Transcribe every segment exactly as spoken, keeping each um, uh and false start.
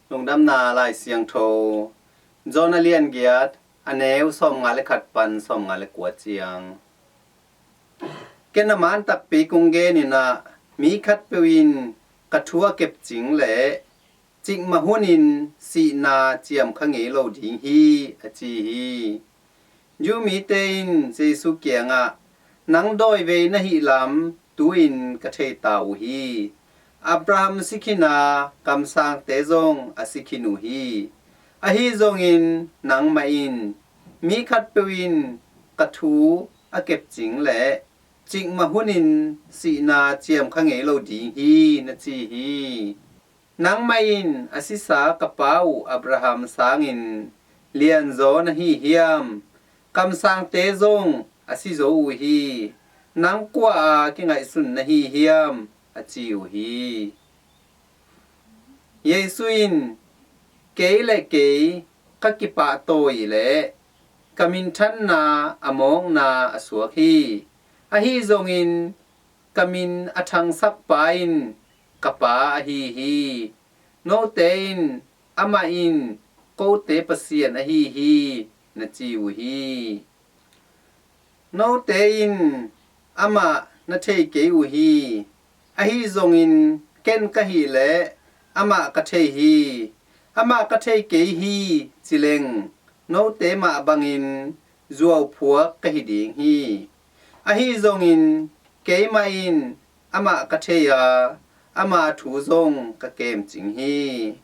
Lungdamna Lai Siangtho, John a lian giat, a neu sawmnga le khat pan sawmnga le kua ciang. Ken a man takpi kong genin ah, mi khatpeuh in ka thu a kepcing leh cikmah hunin sihna ciam kha ngei lo ding hi, a ci hi. Jew mite in Jesu kiangah, nang dawivei na hih lam tu-in ka thei ta uh hi. Abraham si khin a, kamsangte zong a si khin uh hi. Ahi zongin nangmah in mi khatpeuh in ka thu a kepcing leh cikmah hunin sihna ciam kha ngei lo ding hi, na ci hi. Nangmah in a sisa ka pa uh Abraham sangin lianzaw na hi hiam? Kamsangte zong a si zo uh hi. Nang kua a kingaihsun na hi hiam? A ci uh hi. Jesu in, kei le kei ka kipahtawi leh ka minthanna a mawkna a suak hi. Ahi zongin ka min a thangsak pa in ka pa ahi hi. Note in, amah in kote Pasian ahi hi, na ci uh hi. Note in amah na thei kei uh hi. Ahi zongin ken ka hih leh amah ka thei hi. Amah ka thei kei hi ci leng, note mah bangin zuauphuak ka hi ding hi. Ahi zongin keimah in amah ka thei a, ama thu zong ka kemcing hi.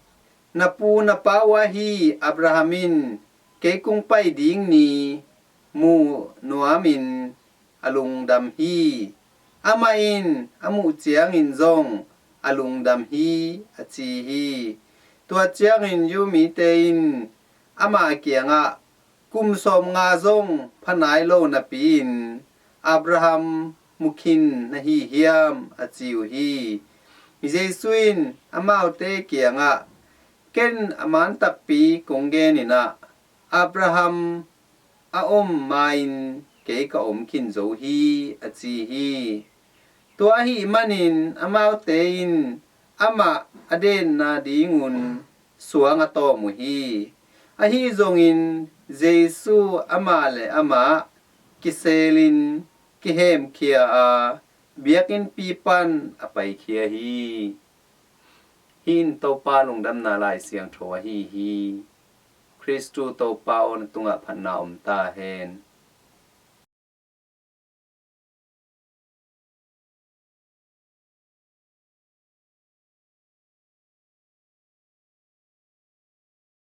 Na pu na pa uh ahi Abraham in kei kong pai ding ni mu nuamin a lungdam hi. Amah in a muh ciangin zong a lungdam hi, a ci hi. Tua ciangin Jew mite in ama kiangah, kum sawmnga zong pha nai lo napi-in Abraham mu khin na hi hiam? A ci uh hi. Jesu in amaute kiangah, ken a man takpi kong genin ah, Abraham a om ma-in kei ka om khin zo hi, a ci hi. Tua ahih manin amaute in amah a denna dingun suang a tawm uh hi. Ahi zongin Jesu amah le amah kiselin kihemkhia a, biakinnpi pan a paikhia hi. Hih in Topa lungdamna Lai Siangtho ahi hi. Khristu Topa aw, na tungah phatna om ta hen.